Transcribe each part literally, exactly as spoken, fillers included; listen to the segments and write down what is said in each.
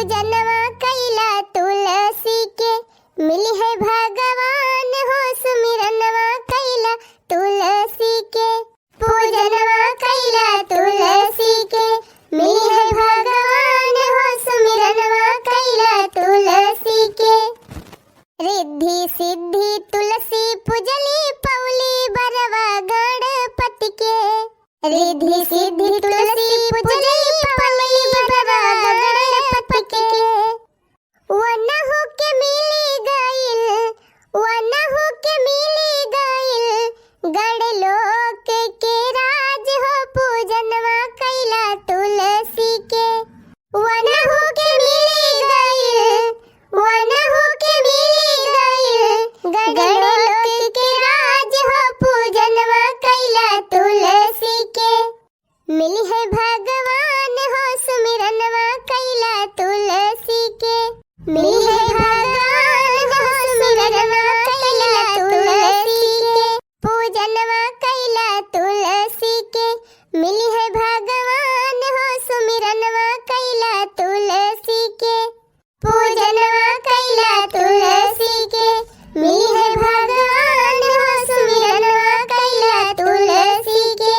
पूजनवा कइला तुलसी के, मिली है भगवान हो। सुमिरनवा कइला तुलसी के, पूजनवा कइला तुलसी के, मिली है भगवान हो। सुमिरनवा कइला तुलसी के। रिद्धि सिद्धि तुलसी पूजली, पउली बरवा गणपति के। रिद्धि सिद्धि तुलसी पूजली, पउली बरवा गणपति के। वनहु के मिली गइल, वनहु के मिली गइल, गण लोक के राज हो। पूजनवा कइला तुलसी के, वनहु के मिली गइल, वनहु के मिली गइल, गण लोक के राज हो। पूजनवा कइला तुलसी के, मिली है भगवान हो। सुमिरनवा कइला तुलसी के, मिली है भगवान हो। सुमिरनवा कइला तुलसी के, पूजनवा कइला तुलसी के, मिली है भगवान हो। सुमिरनवा कइला तुलसी के, पूजनवा कइला तुलसी के, मिली है भगवान हो। सुमिरनवा कइला तुलसी के,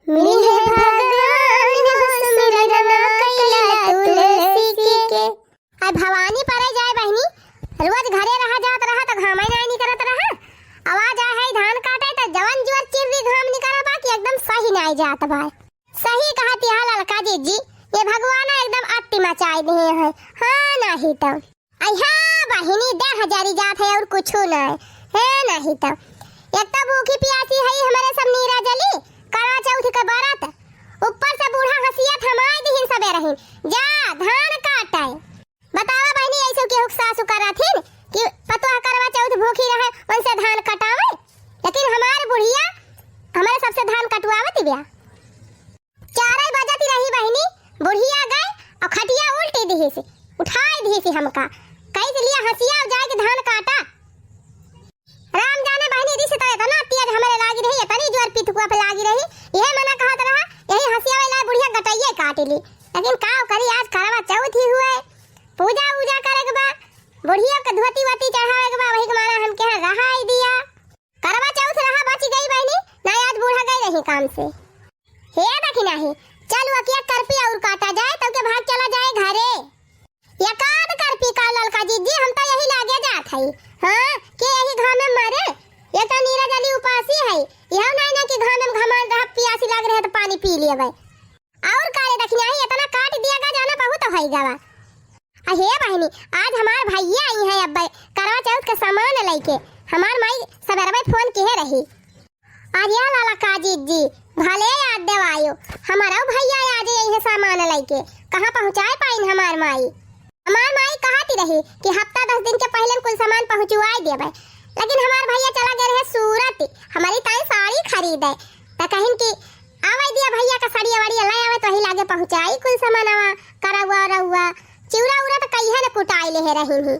मिली है भगवान हो। सुमिरनवा कइला तुलसी के। अरे भवानी परे जाए बहिनी, रोज घरे रहा जात रहा त घामे नाहीं निकरत रहा। अब आ जाए है धान काटे त जवन जुअर चिर्री घाम निकरा बा कि एकदम सही नाहीं जात बा। सही कहत हया ललका जिज्जी, ये भगवान एकदम अट्टी मचाई दिहे हैं। हाँ, नाहीं तो। अइहा बहिनी, देह जरी जात है और कुछु नाहीं। है नाहीं तो। एक तो भूखी पियासी है हमरे सब नीरा जली, करवा चौथ के बरत। ऊपर से बूढ़ा हंसिया थमाई दिहिन सबेरहिन, जा धान काटे। बतावा बहिनी, ऐसे केहू के सासु करथिन कि पतोह करवा चौथ भूखी रहे, उनसे धान कटावे? लेकिन हमार बुढ़िया हमरे सबसे धान कटवावत बिया। चारइ बजत रही बहिनी, बुढ़िया गए और खटिया उल्टी दिहिस, उठाई दिहिस हमका, कहिस लिया हंसिया जाए के धान काटा। राम जाने बहिनी, रिस तो एतना तेज हमरे लागी रही, एतनी जोर पितुआ पे लागी रही, इहे मना कहत रहा, यही हंसिया वाला बुढ़िया गटइये काट ली। लेकिन का करी, आज करवा चौथ ही हुए, पूजा उजा करे के बा, बुढ़िया के धोती वोती चढ़ावे के बा, वही के मारा हम कहे रहाई दिया। करवा चौथ रहा बच गई बहिनी, ना आज बूढ़ा गई रही काम से। हे देखी नाही, चल वकिया करपी और काटा जाए, तब के भाग चला जाए घरे। एकाध करपी का ललका जिज्जी, हम तो यही लागे जात हई। हाँ, के यही घाम में मरे, एक तो नीरा जली उपासी है, यह नहीं ना कि घाम में घमान रहा, पियासी लाग रहे तो पानी पी लेवे। और का रे दखिनाही, इतना काट दिया गा, जाना बहुत होई गवा। आ हे बहिनी, आज हमार भैया आई है अब्बे करवा चौथ के सामान लइके। हमार माई सबेरवे फोन किहे रही। अरे लाला का जिज्जी, भले याद देवायो, हमारा भैया आज आई है सामान लइके। कहाँ पहुँचाए पाइन हमार माई? हमार माई कहती रही कि हफ्ता दस दिन के पहले कुल सामान पहुँचवाए देबे, लेकिन हमार भैया चला गए रहे सूरत, हमारी ताई साड़ी खरीदे। त कहिन कि आवे दिया भैया का साड़ी वाड़ी लाई आवे, तो वही लागे पहुँचाई कुल सामानवा, करवा रउआ, चिउरा उरा तो कहिया न कुटाई लेहे रही ही।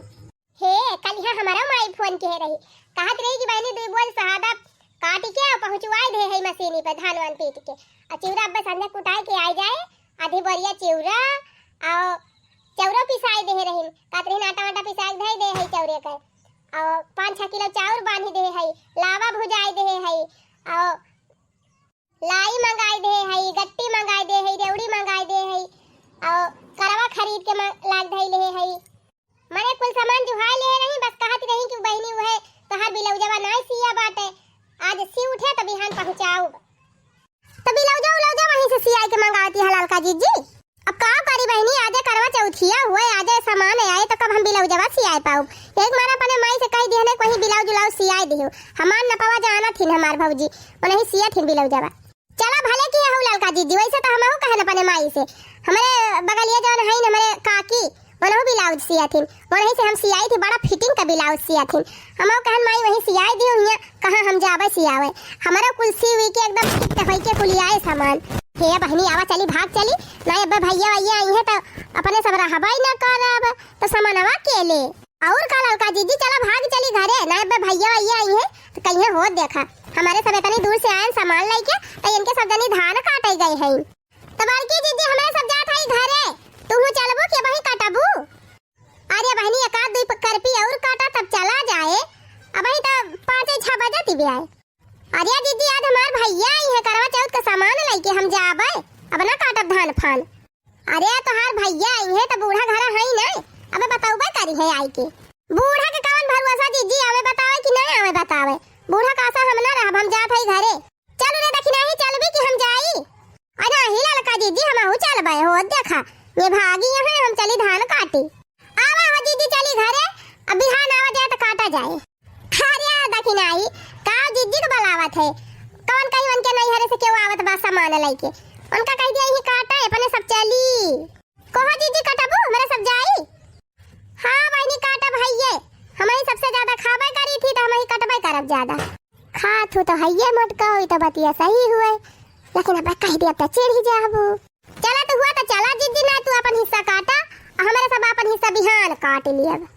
हे, कलिहा हमारा माई फोन किहे रही, कहत रही कि बहिनी दुई बोल शहादा काटी के पहुँचवाई दे है मशीनी पे धान वान पीट के, और चिउरा अब्बे संझा कुटाई के आई जाए, आधी बोरिया चिउरा और चौरो पिसाई दे रही, कहत रही आटा वाटा पिसाई धई दे है चौरे के, और पाँच छः किलो चाउर बांधी दे है, लावा भुजाई दे है, और लाई मंगाई दे हई, गट्टी मंगाई दे हई, रेवड़ी मंगाई दे हई, और करवा खरीद के म-, लाग धई ले हई। मने कुल सामान जुहाई ले रही, बस कहत रही कि बहिनी उहे तोहार बिलाउजवा नाय सिया बाटे, आज सी उठे त बिहान पहुँचाउब। त बिलाउजा उलाउजा वहीं से सियाई के मंगावती है ललका जिज्जी। अब का करी बहिनी, आजे करवा चौथिया हुए, आजे सामान आए तो कब हम बिलाउजवा सियाए पाउब? एक मारा अपने माई से कह दिया ने, कोई बिलाउज उलाउज सियाए दियो। हमार नपवा जानत हिन हमार भौजी, उन्हीं सियत हिन बिलाउजवा। चला भले किया हो ललका जिज्जी, वैसे तो हमहू कहन अपने माई से, हमरे बगलिया जौन हईन हमरे काकी, उन्हों बिलाउज सियत हिन, उन्हीं से हम सियाई थी, बड़ा फिटिंग का बिलाउज सियत हिन। हमहू कहन माई वहीं सियाई दियो हिया, कहाँ हम जाबे सियावे। हमारा कुल सिवी के एकदम फिट होई के कुलियाए सामान। हे बहिनी, आवा चली, भाग चली, ना अब्बे भैया वैया आई है तो अपने सब रहबा ही ना करब, तो सामानवा के ले। और का ललका जिज्जी, चला भाग चली घरे, ना अब्बे भैया वैया आई है तो कहिए होत देखा, हमारे सब इतनी दूर से आयन सामान लेके, तो इनके सब जनी धान काटे गए हैं। तो बड़की जिज्जी, हमरे सब जात हई घरे, तुहू चलबू के वहीं कटबू? अरे दीदी, आज हमार भइया अइहैं करवा चौथ क सामान लइके, हम जाबे, अब ना काटब धान फान। अरे तोहार भइया अइहैं त बूढ़ा घरा हई ना, अबे बतउबे करिहैं आइके। बूढ़ा क कवन भरोसा दीदी, आवे बतावे कि नाहीं आवे बतावे। बूढ़ा क आसा हम ना रहब, हम जात हई घरे। चलु रे दखिनाही, चलबी कि हम जाई? अरे नाहीं ललका दीदी, हमहू चलबे हो, देखा ये भागी यहाँ, हम चली धान काटी। आवा हो दीदी, चली घरे, अब बिहान आवा जाए त काटा जाए। अरे दखिनाही, का दीदी क बुलावत है? कवन कही उनके नैहरे से केहू आवत बा सामान लइके? उनका कहि दिया यहीं काटा, अपने सब चली। कहो दीदी, कटबू, हमरे सब जाई? हाँ बहिनी, काटब हइये, हमही सबसे ज्यादा खाबे करी थी, त हमही कटबे करब ज्यादा। खात हू त हइये मोटका, होई त बतिया सही हुए, लेकिन अब कहि दिया त चिढ़ी जाबू। चला त हुआ त चला जिज्जी, ना तू अपन हिस्सा काटा, अउर हमरे सब अपन हिस्सा बिहान काट लियब।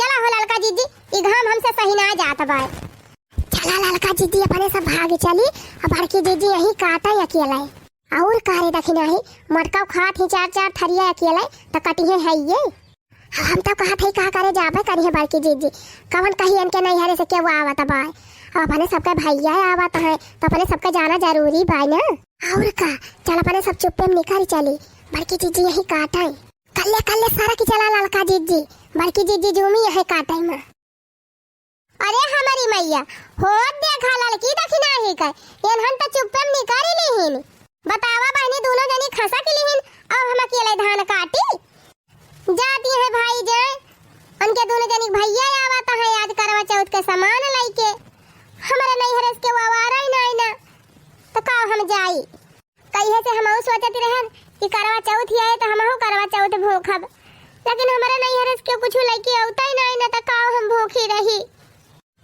चला हो ललका जिज्जी, ई घाम हमसे सही ना जात बाय। चला ललका जिज्जी, अपने सब भाग चली, अउर बड़की जिज्जी यहीं काटा अकेले। अउर का रे दखिनाही, मोटका खात ही चार चार थरिया अकेले, त कटिहे हइये। हम तो कहत हई का करे जाबे करिहे बड़की जिज्जी, कवन कही इनके नैहरे से केहू आवत बाय। अब अपने सबके भइया आवत हैं, त अपने सबके जाना जरूरी बाय ना। अउर का, चल अपने सब चुप्पे में निकल चली, बड़की जिज्जी यहीं काटे। कल्ले कल्ले सरकि चला ललका जिज्जी, बड़की जिज्जी जूमी यहीं काटे में। अरे हमरी मइया, होत देखा ललकी दखिनाही का, एनहन त चुप्पे में निकारी लिहिन। बतावा बहिनी, दूनो जनी खसकि लिहिन, अब हम अकेले धान काटी? जाती है भाई जाए, उनके दूनो जनी क भइया आवत है आज करवा चौथ क सामान लइके। हमरे नैहरे से केहू आवारा ही नाहीं ना, त का हम जाई? कहिए से हमहू सोचत रहन कि करवा चौथ ही आए त हमहू करवा चौथ भूखब, लेकिन हमरे नैहरे से केहू कुछ लइके अउतै नाहीं न, त का हम भूखी रही?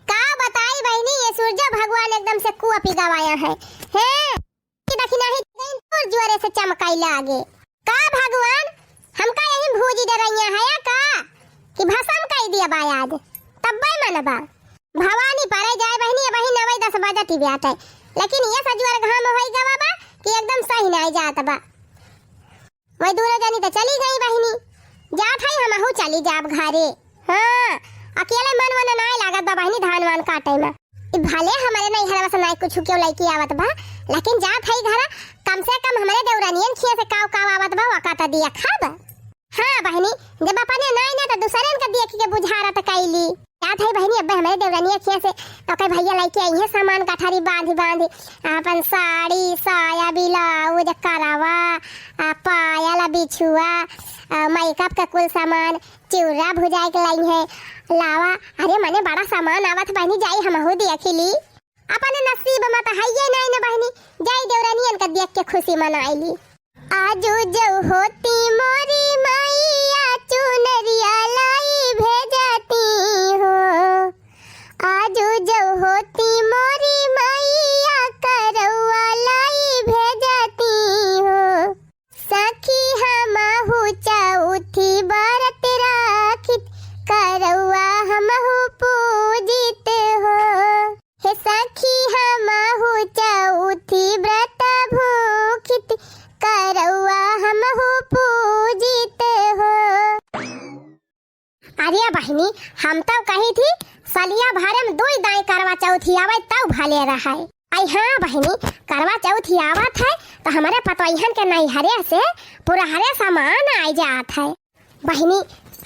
का बताई बहिनी, ये सूरजा भगवान एकदम से कुआ पिगवाया है। हे, कि दखिनाही दिन तोर जुअरे से चमकाई लागे। का भगवान, हमका यहीं भूजि डरइया है या का? कि भसम कइ दिया बा आज? तब्बे मनबा। भवानी परे जाए बहिनी, अबहीं नवै दस बजत ही बाटे, लेकिन ये सजुअर घाम होइ गवा बा कि एकदम सही नाहीं जात बा। वही दूनो जनी त चली गई बहिनी, जात हई हमहू चली जाब घरे। हाँ, अकेले मन वन नाहीं लागत बा बहिनी धान वान काटे में। ई भले हमरे नैहरवा से नाहीं कुछ केहू लइके आवत बा, लेकिन जात हई घरा, कम से कम हमरे देवरानियन खिया से काव काव आवत बा, वका त दिया खाब। हाँ बहिनी, जब अपने नाई ना त दूसरन का देख के बुझारत कैली। याद है बहिनी, अब्बे हमरे देवरानिया खिया से ओकर भैया लइके आई है सामान गठरी बांधी बांधी, अपन साड़ी, साया, ब्लाउज, करवा, आ, पायल, बिछुआ, आ, मेकअप का कुल सामान, चिउरा भुजाए के लाई है। लावा, अरे मने बड़ा सामान आवत बहिनी, जाई हमहू देखी ली। अपने नसीब में त हइये नाई न बहिनी, जाई देवरानियन का देख के खुशी मनाई ली। आजू जौ होती मोरी मैया, चुनरिया लाई भेजती हो। आजू जौ होती मोरी मैया, करौआ लाई भेजती हो। सखी हमहू चौथी बरत राखित, करौआ हमहू पूजित हो। हे सखी हमहू चौथी बरत भूखित, करौआ हमहू पूजित हो। अरे बहिनी, हम तौ कही थी सलिया भरे में दुई दाई करवा चौथी आवै तौ भले रहै। आई हाँ बहिनी, करवा चौथी आवत है त हमरे पतोहियन के नैहरे से पुरहरे सामान आइ जात है। बहिनी,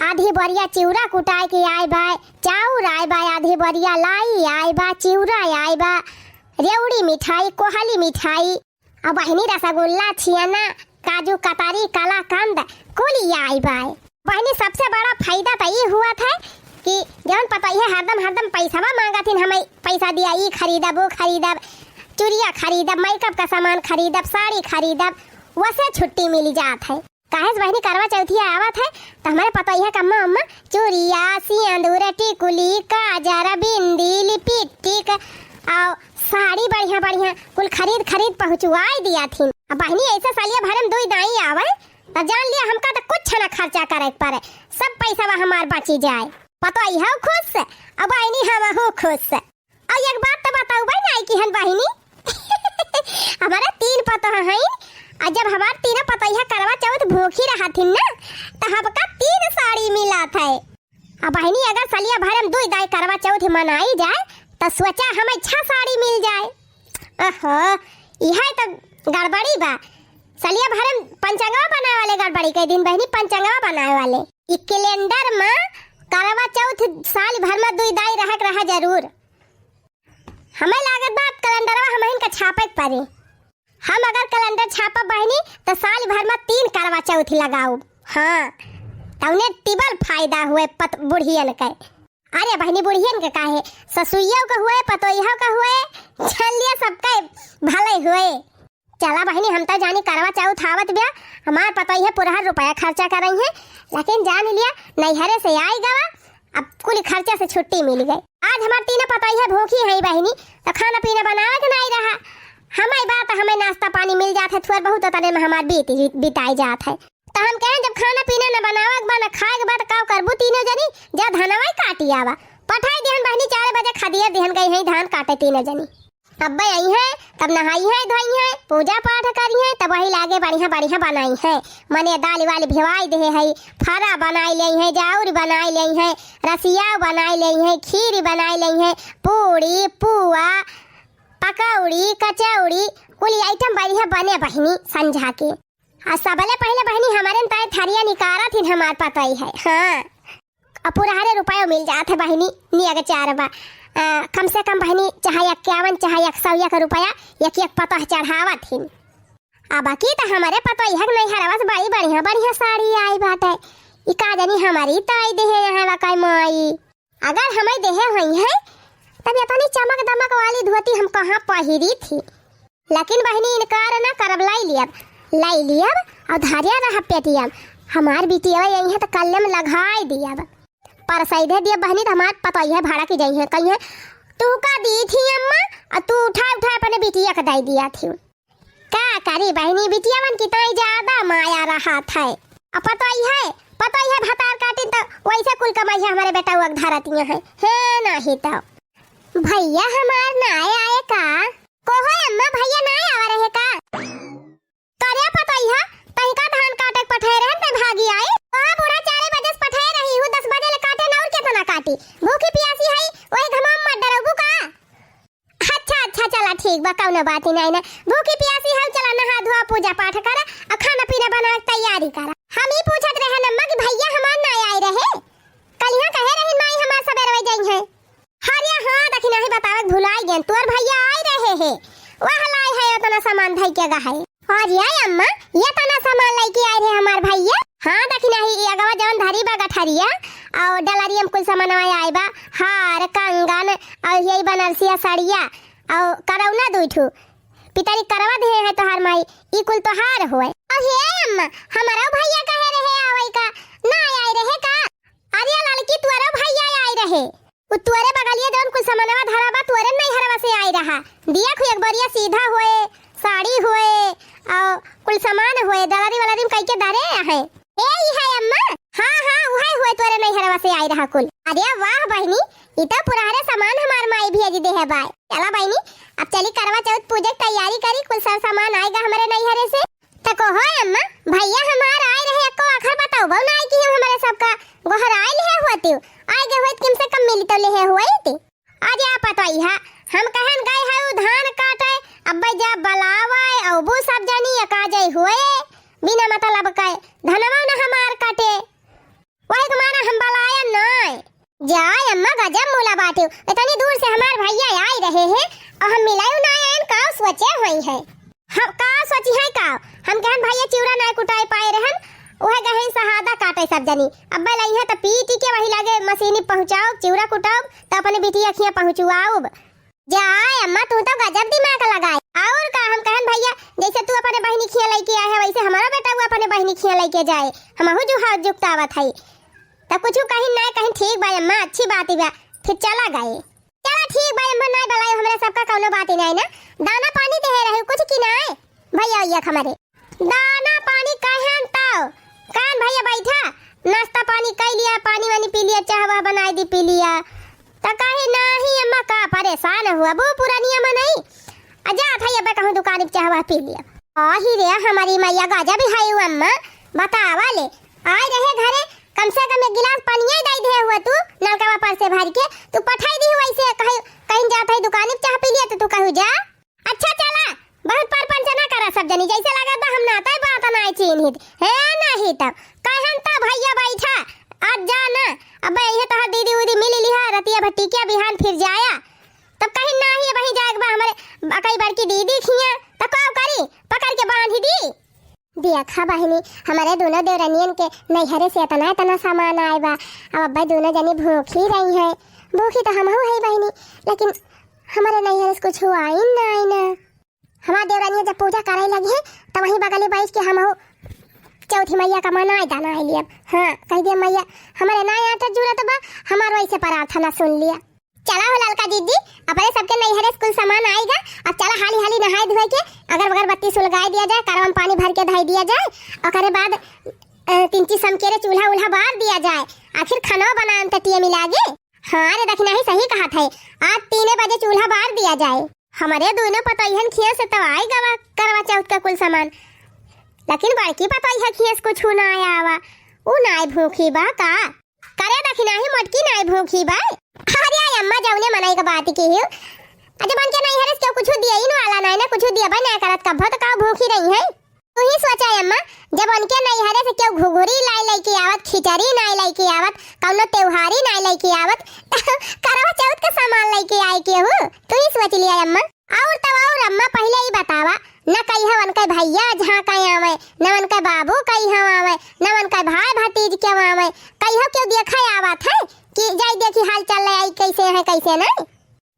आधी बोरिया चिउरा कुटाइ के आइ बा, चाउर आइ बा, आधी बोरिया लाई आइ बा, चिउरा आइ बा, रेवड़ी मिठाई, कोहली मिठाई, अउ बहिनी रसगुल्ला, छियना, काजू कतरी, कलाकंद, कुल आइ बा। बहिनी, सबसे बड़ा फायदा त ई हुआ था कि जौन पतोहिया हरदम हरदम पैसवा मांगत हिन, हमें पैसा दिया, ई खरीदब, वो खरीदब, चुरिया खरीदब, मेकअप का सामान खरीदब, साड़ी खरीदब, वसे छुट्टी मिल जात है। काहे से बहिनी करवा चौथिया आवत है, त हमरे पतोहिया का अम्मा, अम्मा चूड़िया, सिंदूर, टिकुली, काजर, बिंदी, लिपिस्टिक, अउ साड़ी बढ़िया बढ़िया कुल खरीद खरीद पहुँचवाई दिया थीन। अब बहिनी ऐसे सलिया भरे में दुई दाई आवे, त जान लिया हमका त कुछ न खर्चा करे के पड़े, सब पैसा हमार बची जाए। पतोहिया खुश, अब बहिनी हमहू खुश। अउ एक बात त बताऊ बहिनी, आई किहन बहिनी, हमारे तीन पतोह हईन, अउ जब हमार तीनों पतोहिया करवा चौथ भूखी रहथिन ना, त हमका तीन साड़ी मिलत है। अब बहिनी, अगर सलिया भरे में दुई दाई करवा चौथ मनाई जाए, त सोचा हमें छह साड़ी मिल जाए। ओहो, इहे तो गड़बड़ी बा। सलिया भरे में पंचंगवा बनावे वाले गड़बड़ी कइ दिन बहिनी, पंचंगवा बनावे वाले। ई कैलेंडर में करवा चौथ साल भर में दुई दाई रहक रहा जरूर। हमें लागत बा अब कैलेंडरवा हमहिन का छापे के पड़ी। हम अगर कैलेंडर छापब बहिनी तो साल भर में तीन करवा चौथ लगाउब। हाँ, तउने टिबल फायदा हुए पत बुढ़ियन के। अरे बहिनी, बुढ़ियन के काहे, ससुइयो के हुए, पतोहियो के हुए, छलिया सबके भले हुए। चला बहिनी, हम तो जानी करवा चौथ आवत बिया, हमार पतोहिया पुरहर रुपया खर्चा करइहे, लेकिन जान लिया नैहरे से आई गवा, अब कुल खर्चा से छुट्टी मिल गई। आज हमार तीनों पतोहिया भूखी है बहिनी, तो खाना पीना बनावे के नाई रहा। हमें बात, हमें नाश्ता पानी मिल जात है थोड़ बहुत, तो तने में हमार बीत, बिताई जात है। त हम कहेन, जब खाना पीना न बनावे के बा, न खाए के बा, त का करबू तीनों जनी? जा धनवा ही काटी आवा। पठाई दिहन बहिनी, चार बजे खदिया दिहन गई है धान काटे तीनों जनी। अब्बे आई है, तब नहाई है, धोई है, पूजा पाठ करी है, तब वही लागे बढ़िया बढ़िया बनाई है। मने दाल वाल भिवाई दे है, फरा बनाई ले है, जाउर बनाई ले है, रसिया बनाई ले है, खीर बनाई ले है, पूड़ी, पुआ, पकौड़ी, कचौड़ी, कुल आइटम बढ़िया बने बहिनी संझा के। आ सबले पहिले बहिनी हमरे न ताई थरिया निकारत हिन हमार पतोही है। हाँ, अब पुरहरे रुपयो मिल जात है बहिनी, निया के चार बा। आ, कम से कम बहिनी चाहे इक्यावन, चाहे एक सौ एक रुपया एक एक पतोह चढ़ावत हिन। आ बाकी त हमरे पतोहिया के नैहरवा से बड़ी बढ़िया बढ़िया साड़ी आई बाटे। ई का जानी हमरी ताई देहे यहाँ बा काई माई। अगर हमें देहे होई है, तब इतनी चमक दमक वाली धोती हम कहाँ पहिरी थी। लेकिन बहिनी इनकार ना करब, लाई लियब, लाई लियब और धरिया रह पेटियम। हमार बिटिया यही है तो कल्ले में लगाई दियब। पर सही दे दियब बहिनी तो हमार पतोहिया भड़क जाई है, कही है, "तू का दी थी अम्मा और तू उठा उठा अपने बिटिया के दे दिया थी।" का करी बहिनी, बिटियावन की ताई ज्यादा माया रहत है। अब पतोहिया, पतोहिया भतार काटिन तो वैसे कुल कमाई है हमरे बेटउआ के धरतिया है। हे नाही तो। भैया हमार ना आए का? को हो अम्मा, भैया ना आवा रहे का? करे पतोहिया, तहिका धान काटे के पठाए रहन, तै भागी आए। वहाँ बूढ़ा चारे बजे से पठाए रही हूँ, दस बजे ले काटे न और केतना काटी? भूखी पियासी है, वही घमाम मत डरबू का? अच्छा, अच्छा, चला ठीक बा, कौनो बात ही नहीं ना। भूखी पियासी हऊ, चला नहा धोआ, पूजा पाठ करा और खाना पीना बनावे के तैयारी करा। हम ही पूछत रहे अम्मा कि भैया हमार ना आए रहे, कल यहाँ कहे रही माई हमार सबेरवे जाई है। अरे हाँ, देखी नहीं बतावे के भुलाई गए, तोर भैया आए रहे है, वह लाए है इतना सामान धई के गए है। अरे अम्मा, ये तना सामान लेके आए रहे हमार भैया। हाँ, देखी नहीं, ये अगवा जवन धरी बा गठरिया, और डलरिया में कुल सामान आए बा, हार, कंगन, और यही बनारसिया साड़िया, और करौना दुई ठू, पितरी करवा दे है तोहार माई, ई कुल तोहार होए। अरे अम्मा, हमारा भैया कहे रहे आवे का, ना आए रहे का? अरे लड़की, तोरो भैया आए रहे। उ तोरे बगलिए जौन कुल सामानवा धरा बा, तोरे नैहरवा से आए रहा। दिया खु एक बरिया सीधा होए, साड़ी होए, और कुल सामान होए, डलरी वलरी में कई के धरे आहे। ए, ई है अम्मा? हाँ, हाँ, उहे होए, तोरे नैहरवा से आए रहा कुल। अरे वाह बहिनी, ई तो पुराने सामान हमार माई भेज दे है बाय। चला बहिनी, अब चली करवा चौथ पूजे के तैयारी करी, कुल सब सामान आएगा हमरे नैहरे से। त कहो अम्मा, भैया हमार आए रहे, एको आखर बताओ, बहु ना आए कि हम हमारे सबका गोहराए लिहे होती, आए गए होत कम से कम मिली तो लिहे होइत। अरे आ पतोहिया, हम कहन गए है उ धान काटे, अब्बे जा बलावे, अबू सब जनी एका जाई हुए, बिना मतलब के धनवा न हमार काटे। वही के मारा हम बलायन नाय। जाय अम्मा, गजब मुला बाटिउ। इतनी दूर से हमार भैया आए रहे हैं और हम मिलायु ना आयन, का सोचे हुई है? हम का सोची है का? हम कहन भैया चिउरा नाय कुटाए पाए रहन, उहे गहन सहादा काटे सब जनी। अब्बे लइहे त पीटी के वही लागे मशीनी पहुँचाओ, चिउरा कुटाओ, त अपने बिटिया खिया पहुँचुआउब। जा अम्मा, तू तो गजब दिमाग लगाए। और का हम कहन भैया, जैसे तू अपने बहिनी खिया लइके आए है, वैसे हमारा बेटा वो अपने बहिनी खिया लइके जाए, हमहू जुहा जुगतावत है। त कुछ कहीं ना कहीं, ठीक बा अम्मा, अच्छी बात ही बा। फिर चला गए। चला ठीक बा अम्मा, ना बलायो, हमरा सबका कौनो बात ही नहीं ना। दाना पानी दे रहे कुछ कि ना भैया, भैया हमारे। दाना पानी कहन तो, कहन भैया बैठा, नाश्ता पानी कर लिया, पानी वानी पी लिया, चाह वाह बनाई दी पी लिया। त कही नाही अम्मा, का परेशान हुआ, वो पुरानिया मनई। आ जात है अब्बे कहूँ दुकान के चाह वाह पी लिया। आही रे हमारी मैया, गजब है उ अम्मा, बतावा ले। आए रहे घरे, कम से कम एक गिलास पानिया दे दे हुआ तू, नलकवा पर से भर के, तू पठाई दी वैसे, कहीं, कहीं जात है दुकान के चाह पी लिया तो तू कहू जा। अच्छा ही तब कहन त भैया बैठा, आज जा ना, अब यही तोहर दीदी उदी मिल लिहा, रतिया भर टिकिया बिहान फिर जाया। तब कहीं नाही, वहीं जाए के बा हमरे अकई बड़की दीदी खिया, त का करी, पकड़ के बांध दी। देखा बहिनी, हमरे दोनों देवरनियन के नैहरे से इतना इतना सामान आए बा। अब अब्बे दोनों जनी भूखी रही हैं। भूखी तो हमहू है बहिनी, लेकिन हमरे नैहरे से कुछ आई ना, आई ना। हमार देवरनिया जब पूजा करे लगी है, तो वहीं बगले बैठ के हमहू चौथी मैया का मनाए दाना है लियब। हाँ, कह दिया, "मैया, हमरे ना आटा जुड़त बा, हमार वैसे प्रार्थना सुन लिया।" चला हो ललका दीदी, अपने सबके नैहरे से कुल सामान आइगा, अब चला हाली हाली नहाए धोए के अगर बगर बत्ती सुलगाए दिया जाए, करवा में पानी भर के धई दिया जाए, ओकरे बाद, अ, तीन चीज समकेरे चूल्हा उल्हा बार दिया जाए, आखिर खाना बनाए में तो टिया मिला गे। हाँ रे दखिनाही सही कहत है, आज तीने बजे चूल्हा बार दिया जाए। हमरे दोनों पतोहियन खिया से तो आइगा करवा चौथ का कुल सामान, लेकिन बड़की पतोहिया खिया से कुछ ना आया आवा, उ नाय भूखी बा का? करे दखिनाही मोटकी नाय भूखी बा। अरे आई अम्मा, जौने मनई का बात की हियो, आ जब उनके नैहरे से केहू कुछ दिए ही वाला नाय ना, कुछ दिए बा ना करत कब्बो तो का भूखी रही है? तू ही सोचा अम्मा, जब उनके नैहरे से केहू घुघुरी नाय लेके आवत, खिचड़ी नाय लेके आवत, कौनो त्योहारी नाय लेके आवत, तो करवा चौथ का सामान लेके आए केहू? तू ही सोच लिया अम्मा। और तब और अम्मा पहिले ही बतावा, न कहिया उनके भैया झांका आवे, न उनके बाबू कहिया आवे, न उनके भाई भतीज केहू आवे, कहिया केहू देखा आवत है कि जाई देखी हाल चाल ले आई कैसे है कैसे नहीं।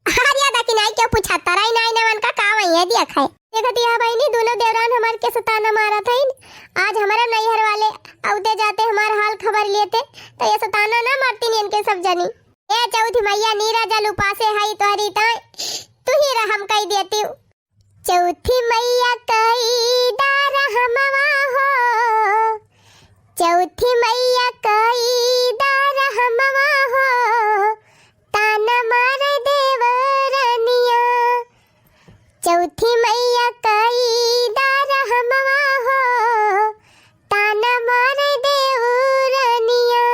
अरे दखिनाही केहू पूछता रही नहीं, न उनका का वही है देख है। देखती है बहिनी, दोनों देवरान हमार के सताना मारत है। आज हमारा नैहर वाले आउते जाते हमार हाल खबर लेते, तो ये सताना ना मारती इनके सब जनी। ए चौथी मैया, नीरा जल उपासे हई तोहरी ताई, तू ही रहम कई देती। चौथी मैया कई दा रहमवा हो, चौथी मैया कई दा रहमवा हो, ताना मारे देवरनिया। चौथी मैया कई दा रहमवा हो, ताना मारे देवरनिया।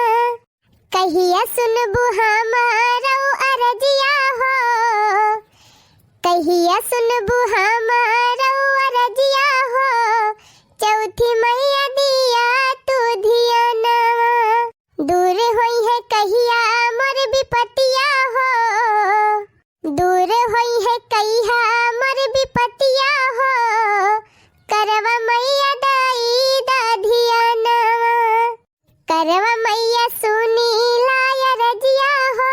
कहिया सुनबू हमारौ अरजिया हो, कहिया सुनबू हमारौ अरजिया हो, चौथी मैया दिया तू धियानवा। दूर होई है कहिया मोर विपतिया हो, दूर होई है कहिया मोर विपतिया हो, करवा मैया दाई दा धियानवा। करवा मैया सुनी ला अरजिया हो,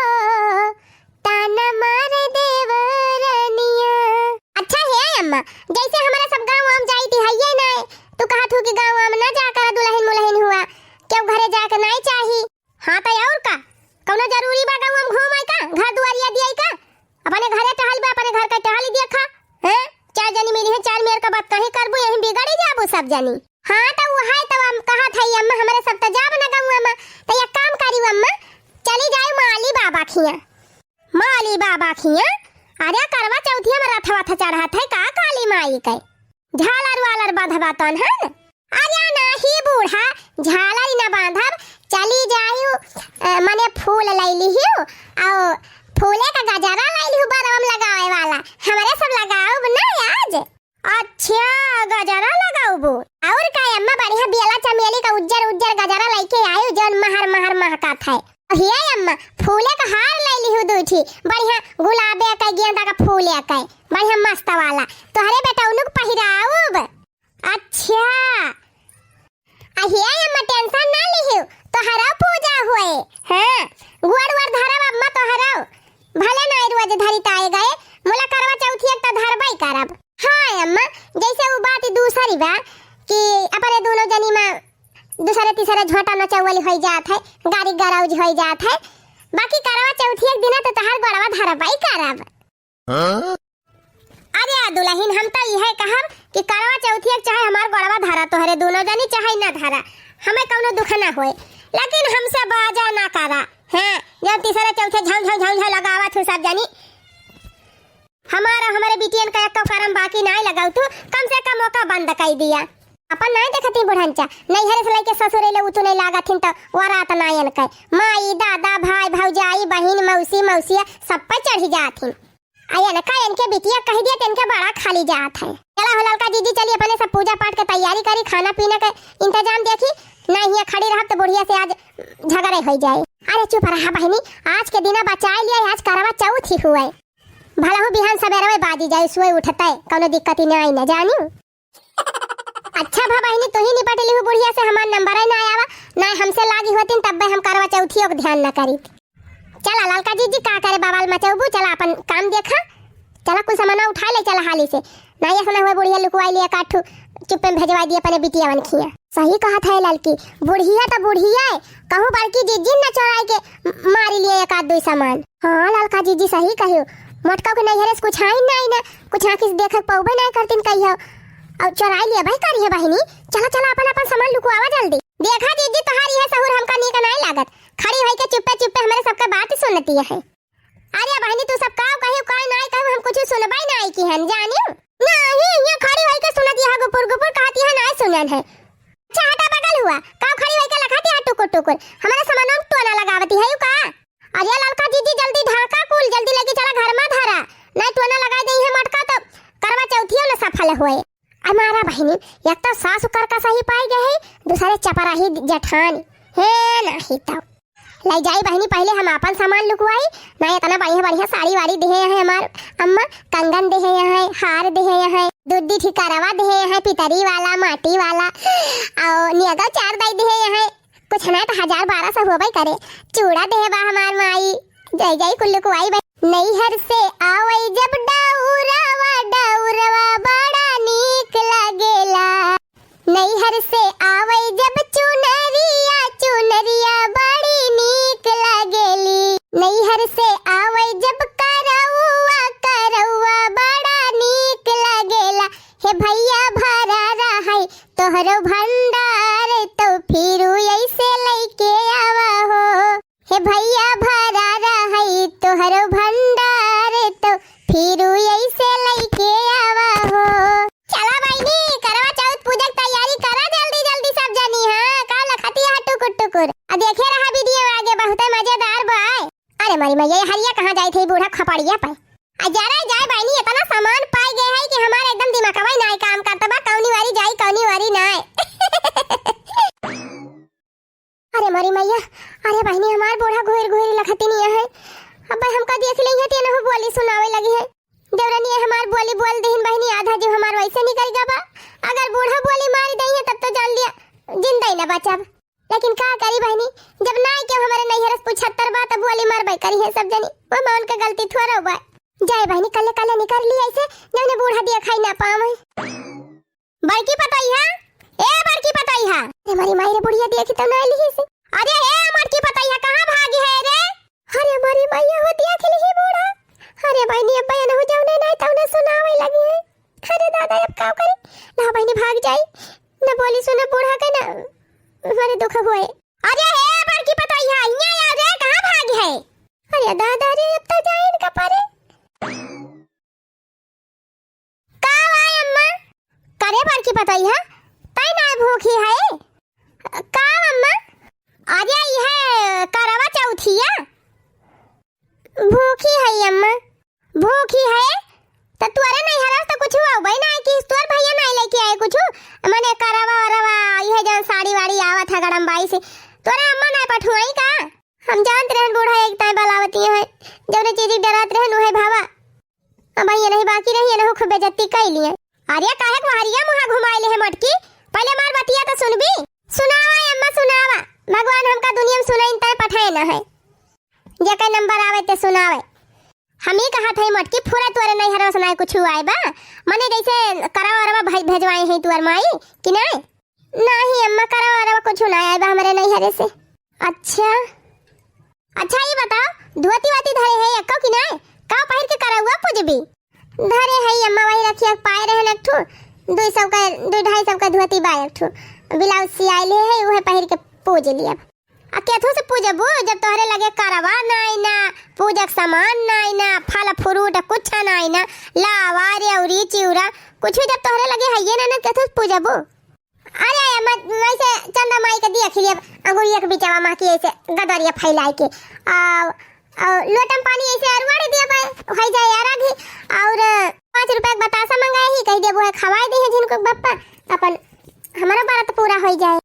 ताना मारे देवरनिया। अच्छा हे अम्मा, जैसे हमारा सब गाँव आम जाई थी हइये ना, तू कहा थू कि गाँव आम ना जा करा दुलहिन मुलहिन हुआ, केहू घरे जाके नाई चाही। हाँ तो और का, कौनो जरूरी बा गाँव आम घूम आई का, घर दुआरिया दिया का? अपने घरे टहल बा, अपने घर का टहल देखा। हैं? चार जनी मिली है, चार मेर का बात कहीं करबू, यहीं बिगड़ी जाबू सब जनी। हाँ, तो वो है, तो हम कहा था, "अम्मा, हमरे सब तो जाब ना गौआ में, तो एक काम करी अम्मा, चली जाई माली बाबा खिया।" माली बाबा खिया? अरे, करवा चौथिया में रथवा था चढ़त है का काली माई के? झालर वालर बांधबा तन है न? अरे नाही बूढ़ा, झालर ही ना बांधब, चली जाई, अ, मने फूल लैली हियो, और फूले का गजरा लैली हूँ, बरवा में लगावे वाला, हमरे सब लगाउब ना आज। अच्छा, गजरा लगाउबू? और का अम्मा, बढ़िया बेला चमेली का उज्जर उज्जर गजरा लइके आयु, जौन महर महर महकत है। हे अम्मा, फूले का हार लइ लिहू दुइ ठी, बढ़िया गुलाबे के, गेंदा का फूले के, बढ़िया मस्त वाला, तोहरे बेटौनुक पहिराउब। अच्छा, अहिया अम्मा tension ना लिहियो, तोहरो पूजा होए। हाँ, गोड़ वोड़ धरब अम्मा तोहरो। भले ना रोज धरी ताए गए, मुला करवा चौथिया त धरबई करब। हाँ अम्मा, जैसे उ बात दूसरी बा कि अपने दोनों जनी में दूसरे तीसरे झोंटा नचौवली होई जात है, गारी गरौज होई जात है, बाकी करवा चौथिया के दिना त तोहार गोड़वा धरबई करब। हाँ? अरे आ दुलहिन, हम त इहे कहब कि करवा चौथिया के चाहे हमार गोड़वा धरा तोहरे दोनों जनी, चाहे न धरा, हमें कौनो दुख ना होए, लेकिन हमसे बाजा ना करा। हाँ, जब तीसरे चौथे झाँउ झाँउ झाँउ झाँउ लगावा थू सब जनी, हमारा, हमरे बिटियन का एको करम बाकी नाई लगाऊ थू, कम से कम ओका बंद कई दिया। अपन नाई देखत ही बुढ़नचा, नैहरे से लइके ससुरे ले उतने लागत हिन त वरात नायन के। माई, दादा, भाई, भौजाई, बहिन, मौसी, मौसिया सब पे चढ़ी जात हिन। आ इनका, इनके बिटिया कह दिया त इनके बड़ा खाली जात है। चला हो ललका जीजी, चली अपने सब पूजा पाठ के तैयारी करी, खाना पीना के इंतजाम देखी, ना हियाँ खड़ी रहब त बुढ़िया से आज झगड़े होइ जाए। अरे चुप रहा बहिनी, आज के दिना बचाइ लिया, आज करवा चौथ ही हुए। भलहू बिहान सबेरवे बाजी जाए, सोए उठतै, कौनो दिक्कत ही ना आई ना जानी। अच्छा भा बहिनी, तू ही निपट लिहू बुढ़िया से, हमार नंबर ही ना आवा, ना हमसे लागी होतीन तब्बे हम करवा चौथियो के ध्यान ना करी। चला ललका जीजी, का करे बवाल मचौबू, चला अपन काम देखा, चला कुल सामाना उठाइ ले, चला हाली से। ना ये सुना हुए बुढ़िया लुकवाइ लिया काठू, चुप्पे में भेजवाइ दिया अपने बिटिया वन खिया। सही कहत है ललकी, बुढ़िया त बुढ़िया है, कहूँ बड़की जीजी न चोराइ के मारि लिया एक आध दुइ सामान। हाँ ललका जीजी सही कहियो, मोटका के नैहरे से कुछ आई ना, आई ना, कुछ आँखी से देखे पौबे ना करतीन कहियो, और चोराइ लिया भाई करी है बहिनी। चला चला अपन अपन सामान लुकवावा जल्दी। देखा जीजी तोहार यह सहूर हमका नीक नाई लागत, खड़ी होइके चुप्पे चुप्पे हमरे सबके बात सुनती है। अरे बहिनी तू सब काउ कहियो काउ नाई कहियो, हम कुछ सुनबाई नाई की हन जानियो। नाही, ये खड़ी होइके सुनत यह गुपुर गुपुर कहत यह नाई सुनन है। अच्छा हटा बगल हुआ, काउ खड़ी होइके लखाती है टुकुर टुकुर, हमारे सामानों में टोना लगावती है यू का? अरे ललका जीजी जल्दी ढाका कुल, जल्दी लेके चला घर में धरा, नाई टोना लगाइ दे है मोटका तो करवा चौथियो न सफल होए। अरे मारा बहिनी, एक तो सास उकर का सही पाई गए है, दूसरे चपराही जेठानी। हे नाही तो। ले जाई बहिनी, पहिले हम आपन सामान लुकवाई। ना इतना बढ़िया बढ़िया साड़ी वाड़ी देहे हैं हमार अम्मा, कंगन देहे हैं, हार देहे हैं, दू दी ठी करवा देहे हैं, पितरी वाला, माटी वाला, और नियगा चार दाई देहे हैं। कुछ ना तो हजार बारह सौ होबे करे। चूड़ा देहे बा हमार माई, जय जय कुल्लू कुआई बा। नैहर से आवै जब डौरवा, डौरवा बड़ा नीक लागेला। नैहर से आवै जब चुनरिया, चुनरिया बड़ी नीक लागेली। नैहर से आवै जब करौआ, करौआ बड़ा नीक लागेला। हे भैया भरा रहै तोहरो भंडार, तो फिरू ऐसे लैके आवा हो। हे भैया भरा रहै तोहरो भंडार, तो फिरू ऐसे लैके आवा हो। चला बहिनी, करवा चौथ पूजा के तैयारी करा जल्दी जल्दी सब जनी, हाँ, का लखती है टुकुर टुकुर। आ देखे रहा वीडियो आगे, बहुते मजेदार बा। अरे मोरी मैया, ये हरिया कहाँ जाई थे बूढ़ा खपड़िया पे? आ जरा जाए बहिनी, इतना सामान पाई गए है कि हमारे एकदम दिमागवा ही नाई काम करता बा, कौनी वारी जाई, कौनी वारी नाई। अरे मोरी मैया, अरे बहिनी, हमार बूढ़ा घुर घुर लखतिनिया है। अब भाई हमका देख लेइहे, तेनहु बोली सुनावे लगी है। देवरनिया हमार बोली बोल दहिन बहिनी, आधा जीव हमार वैसे निकल गवा बा। अगर बूढ़ा बोली मारी दइहे, तब तो जान लिया, जिंदा ही ना बचब। लेकिन का करी बहिनी, जब नाई केहू हमारे नैहर से पुछत्तर बा, तब बोली मारबे करी है सब जनी। वो मान के गलती थोड़ा बा। जाए बहिनी, कल्ले कल्ले निकल ली ऐसे, जौने बूढ़ा दिया खाई ना पावे। बड़की पतोहिया, ए बड़की पतोहिया। अरे मोरी माई रे, बुढ़िया देखी तो ना लिही से। अरे ए मोटकी पतोहिया, कहाँ भागी है रे? अरे मोरी मैया हो, देख लिही बूढ़ा। अरे बहिनी, अब बयान हो जाओ, नहीं, नहीं तो उन्हें सुनावे लगी है। अरे दादा, अब का करी? ना बहिनी भाग जाई, ना बोली सुना बूढ़ा के ना, हमारे दुख हुए। अरे ए बड़की पतोहिया, हियाँ आ रे, कहाँ भागी है? अरे दादा रे, अब तो जाए इनका परे। का बा अम्मा? करे बड़की पतोहिया, तै ना भूखी है? का अम्मा? अरे इहे करवा चौथिया। भूखी है अम्मा। भूखी है? त तोरे नैहरा से त कुछ अउबे ना कि तोर भैया ना लेके आए कुछ? मने करवा वरवा, इहे जौन साड़ी वाड़ी आवत है गड़म्बाई से। तोरे अम्मा ना पठुआई का? हम जानत रहन बूढ़ा एक ताई बलावती है, जौने चीज डरात रहन उहे भावा। अब ये नहीं बाकी रही, एनहु खूब बेइज्जती कई लिए। अरे काहे के वहरिया मुहा घुमाए ले है मोटकी? पहिले हमार बतिया तो सुनबी। सुनावा अम्मा सुनावा, भगवान हमका दुनिया में सुनाइन तय पठाए न है। जेकर नंबर आवे ते सुनावे। हम ही कहत है मोटकी, फुरा तोरे नैहरवा से नाय कुछ आए बा? मने जैसे करवा वरवा भाई भेजवाए हैं तुअर माई कि नाय? नाही अम्मा, करवा वरवा कुछ ना आए बा हमरे नैहरे से। अच्छा, अच्छा ये बताओ, धोती वोती धरे है एको कि नाय? का पहिर के करौआ पूजबी? धरे है अम्मा, वही रखिया पाए रहे एक ठो, दुई सौ का, दुई ढाई सौ का धोती बा, एक ठो ब्लाउज सियाइल है, उहे पहिर के पूज लिया। आ केथू से पूजबू जब तोहरे लगे करवा नाई ना, पूजक सामान नाई ना, फल फ्रूट कुछ नाई ना, लावा रेउरी चिउरा कुछ जब तोहरे लगे हइये ना, ना केथू से पूजबू? अरे अम्मा, वैसे चंदा माई के देख लिए, अंगुरिया के बिचवा माँ की ऐसे गदरिया फैलाई के, आ, आ, लोटम पानी ऐसे अरुआड़ दिया भाई, हो जाए यार आधी, और पाँच रुपया के बतासा मंगाए ही, कह दे वो है खवाए दे है जिनको बप्पा, अपन हमारा व्रत पूरा हो जाए।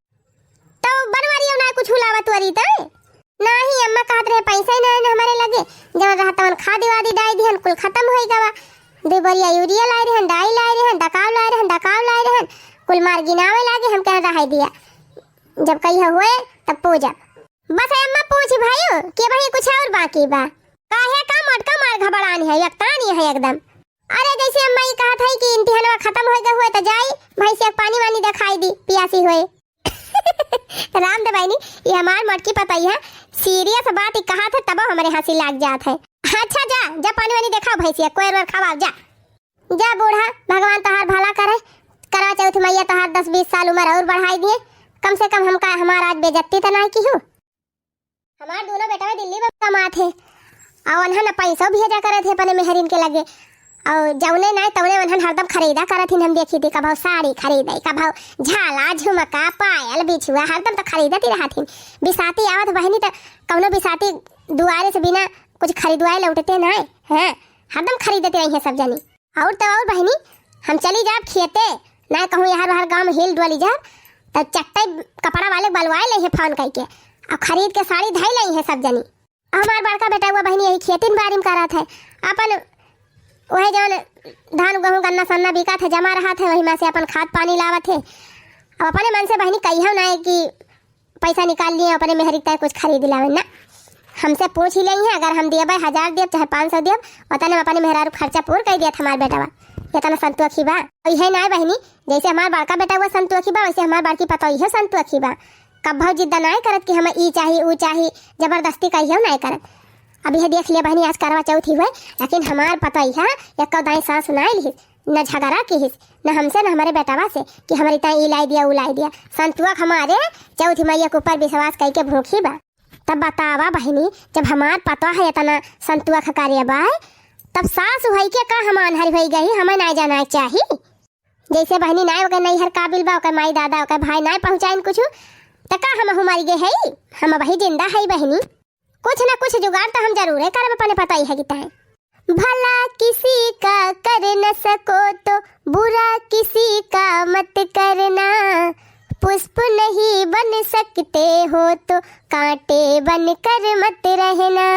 त तो बनवारी ना कुछ लावा तुअरी तो? नाही अम्मा, कहत रहे पैसा ही ना है ना हमारे लगे, जवन रहा तवन खाद वादी डाई दिहन, कुल खतम होई गवा। दो बोरिया यूरिया लाए रहन, डाई लाए रहन, डकाव लाए रहन, डकाव लाए रहन, कुल मार गिनावे लागे, हम कह रहा दिया। जब कही हुए तब पूजा। बस अम्मा पूछ भाई कि भाई कुछ और बाकी बा? काहे का मोटका मार घबरानी है, एकतानी है एकदम। अरे जैसे अम्मा ई कहत है कि इम्तिहानवा खतम होई गए हुए तो जाई, भैंसिया के पानी वानी देखाई दी, पियासी हुए। राम दे बहिनी, ये हमार मोटकी पतई है, serious बात ही कहत है तबो हमरे हँसी लाग जात है। अच्छा जा, जा पानी वानी देखाओ भैंसिया, कोयर वोयर खवाओ जा। जा बूढ़ा, भगवान तोहार भला करे, करवा चौथ मैया तोहार दस बीस साल उम्र और बढ़ाई दिए, कम से कम हमका हमार आज बेइज्जती तो ना की हो। हमार दोनों बेटवा दिल्ली में कमात है, और उन्हन पैसो भेजा करत है अपने मेहरिन के लगे, और जौने नाय तौने उन्हन हरदम खरीदा करत हिन। हम देखी थी कभौ साड़ी खरीदे, कभौ झाला, झुमका, पायल, बिछुआ, हरदम तो खरीदत ही रहत हिन। बिसाती आवत बहिनी तो कौनो बिसाती दुआरे से बिना कुछ खरीदवाए लौटते नाय हैं, हरदम खरीदत रही है सब जनी। और तो और बहिनी, हम चली जाब खेते, ना कहूँ यहाँ बाहर गाँव में हिल डोली जाब, तो चट्टे कपड़ा वाले बलवाए ले है फोन करके, और खरीद के साड़ी धई ले है सब जनी। हमार बड़का बेटा हुआ बहिनी यही खेतिन बाड़ी में करत है, अपन वही जौन धान गेहूँ गन्ना सन्ना बिकत है जमा रहत है, वही में से अपन खाद पानी लावत है। अब अपने मन से बहिनी कहियो ना है कि पैसा निकाल लिए अपने मेहरी के ताई कुछ खरीद लावे ना। हमसे पूछ ही लेई है, अगर हम देबे हजार देब चाहे पाँच सौ देब, उतने में अपने मेहरारू खर्चा पूर कर दिया था हमार बेटवा। इतना संतोखी बा। और यही ना बहिनी, जैसे हमार बड़का बेटा हुआ संतोखी बा, वैसे हमार बड़की पतोहियो संतोखी बा। कभौ जिद्द नाय करत कि हम ई चाही ऊ चाही, जबरदस्ती कहियो नाय करत। अब यह देख लिया बहिनी, आज करवा चौथ ही हुए, लेकिन हमार पतोहिया एको दाई साँस नाय लिहिस, न झगड़ा किहिस, न हमसे न हमारे बेटवा से कि हमारी ताई ई लाई दिया ऊ लाई दिया। संतुआ के हमारे चौथी मैया के ऊपर विश्वास करके भूखी बा। तब बतावा बहिनी, जब हमार पतोह है इतना संतुआ के कार्य बा, तब सास हुई के का हम आन्हर हुई गई, हमें नाय जाना चाही। जैसे बहिनी नाय ओकर नैहर काबिल बा, ओकर माई दादा, ओकर भाई नाय पहुँचाइन कुछ, त का हम हमारी गए है? हम वही जिंदा है बहिनी। कुछ ना कुछ जुगाड़ तो हम जरूरे करब अपने पतोह है कि ताई। भला किसी का कर न सको तो बुरा किसी का मत करना, पुष्प नहीं बन सकते हो तो कांटे बनकर मत रहना।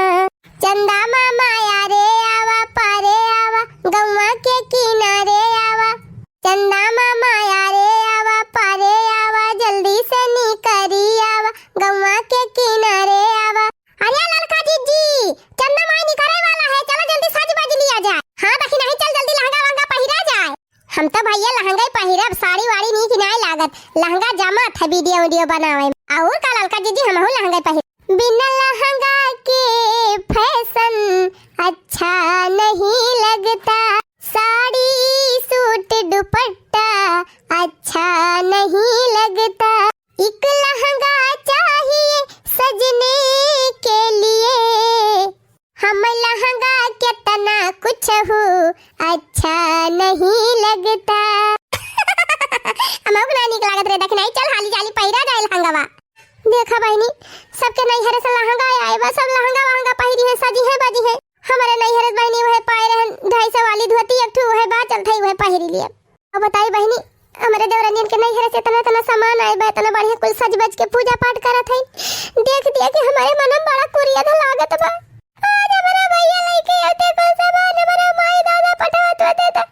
चंदा मामा यारे आवा, पारे आवा, गौवा के किनारे आवा। चंदा मामा यारे आवा, पारे आवा, जल्दी से निकरी आवा, गौवा के किनारे आवा। अरे ललका जीजी, चंदा माई निकरे वाला है, चलो जल्दी सज बज लिया जाए। हाँ बहिन, नहीं चल जल्दी लहंगा वहंगा पहिरा जाए। हम तो भैया लहंगा ही पहिरब, साड़ी वाड़ी नीक नाय लागत, लहंगा जमा था वीडियो वीडियो बनावे में। और का ललका जीजी, हमहू लहंगा ही पहिर। बिना लहंगा के फैशन अच्छा नहीं लगता, साड़ी सूट दुपट्टा अच्छा नहीं लगता। एक लहंगा चाहिए सजने के लिए, हम लहंगा कितना कुछ हो अच्छा नहीं लगता। हमहू के ना नीक लागत रे, देख नहीं, चल हाली जाली पहिरा जाए लहंगावा। देखा बहिनी, सबके नैहरे से लहंगा आए बा, सब लहंगा वहंगा पहिरी है, सजी है बजी है। हमारे नैहरे से बहिनी वह पाए रहन ढाई सौ वाली धोती एक ठो, वह बा चलत है, वह पहिरी लिए। अब बताई बहिनी, हमारे देवरानियन के नैहरे से इतना इतना सामान आए बा, इतना बढ़िया कुल सज बज के पूजा पाठ करत है। देख दिया कि हमारे मनम बड़ा कुरिया ध लागत बा। आज हमारा भैया लेके आते कुल सामान, हमारा माई दादा पटवत होते त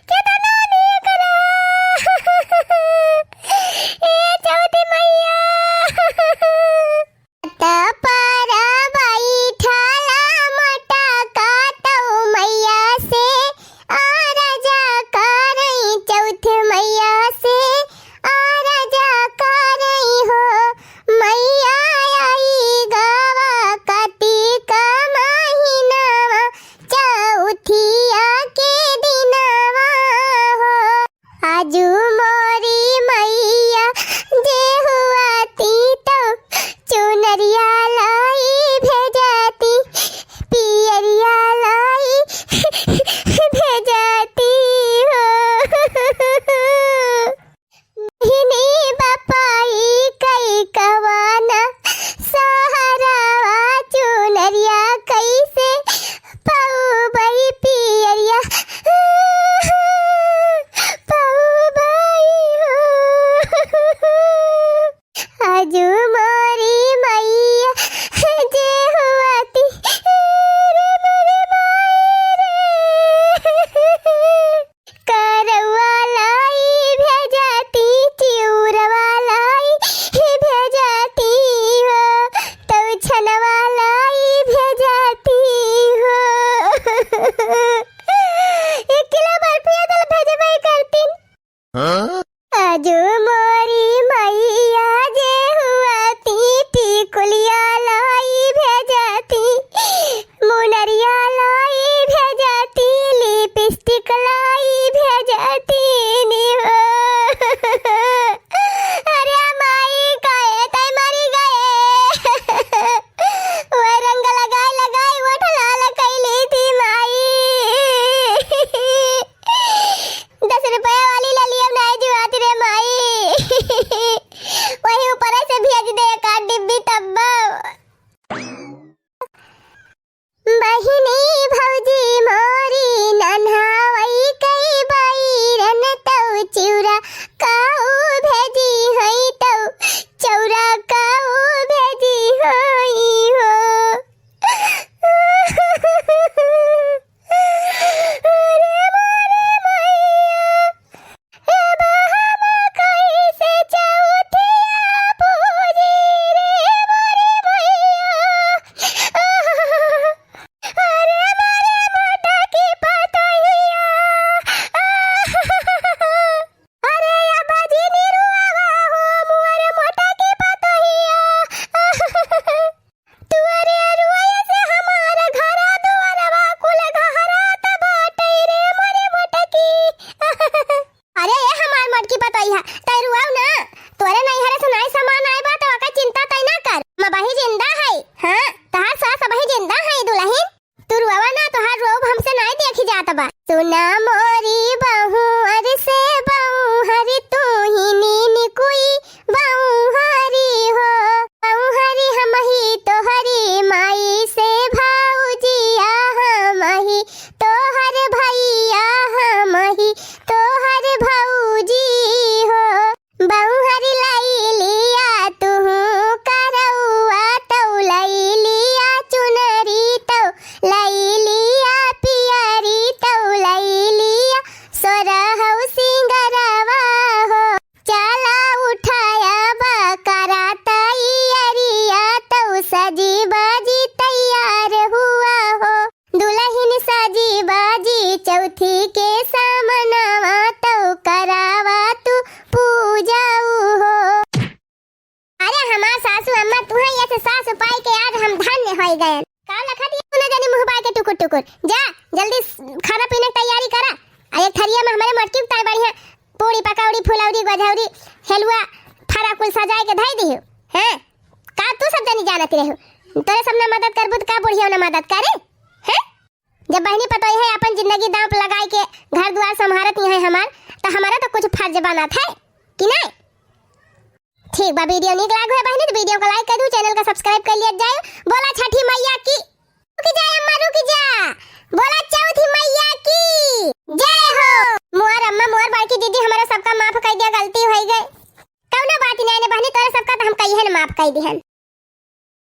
कितना नीक रहा। ए चौथी मैया। त पर बैठला मटका तौ मैया से आरजा करई, चौथ मैया से आरजा करई हो, मैया आई गवा का तू मोरी मैया जे हुआती, रे मोरी माई रे। करवा लाई भेजाती, चिउरवा लाई भेजाती हो, तौ छनवा लाई भेजाती हो। एक किलो बर्फिया दल भेजबै करतीन। हाँ? आजो मोरी मैया जे हुआती, टिकुलिया लाई भेजाती, मुनरिया लाई भेजाती, लिपस्टिक लाई भेजाती नी हो। अरे माई, काहे तै मरी गए? वह रंग लगाई लगाई ओठ लाल कैली थी माई। दस रुपया वाली ललिया नाई जुआत रे माई। वही ऊपर से भेज दे एक आध डिब्बी तब्बा। बहिनी भौजी मोरी नन्हावई कई बैरन तौ चिउरा काऊ भेजी हई तौ चौरा काऊ भेजी हई हो। अरे मोरे मैया, अब हम कैसे चौथिया पूजी रे मोरे मैया। अरे मोरे मोटा की पतोहिया। अरे या बाजी निरुआवा हो मोरे मोटा की पतोहिया। तुअरे रुआए से हमार घरा दुआरवा कुल घहरात बाटे रे मोरे मोटकी। अरे ए हमार मोटकी पतोहिया, तै रुआऊ ना। तोरे नैहरे से नाई सामान आए बा, तो ओकर चिंता तै ना कर। मबही जिंदा है। हाँ, तहार सास अबही जिंदा है दुलहिन। तू रुआवा ना, तोहार रोब हमसे नाई देखी जात बा। सुना मोरी बहुअर से बहुअर तू ही नीन कुई बहुअरी हो। बहुअरी हमही तोहरी माई से भौजिया हमही तोहर भैया हमही तोहर भौजी हो। बहुअर लई लिया तुहू करौआ तौ लई लिया चुनरी तौ लई लिया पियरी तौ लई लिया सोरहौ सिंगरवा हो। चला उठाया बा करा तैयारिया तौ सजी बाजी तैयार हुआ हो। दुलहिन साजी बाजी चौथी के सामनवा तौ करावा तू पूजाऊ हो। अरे हमार सासू अम्मा, तुहैं ऐसे सास पाई के आज हम धन्य होई गयन। का लखत ये दुनो जनी मुँह बाय के टुकुर टुकुर? जा, जल्दी स-, खाना पीना के तैयारी करा। आ एक थरिया में हमरे मोटकी उतार बढ़िया पूड़ी पकौड़ी फुलौरी गजौरी हेलुआ फरा कुल सजाए के धई दिहु। हैं? का तू सब जनी जानत रहू? तोरे सब ना मदद करबू त का बुढ़िया ना मदद करे? हैं? जब बहिनी पतोहिया अपन जिंदगी दांव पे लगाई के घर दुआर संभारत ही है हमार, त हमारा तो कुछ फर्ज बनत है कि नहीं? ठीक बा, video नीक लाग होय बहिनी, त video को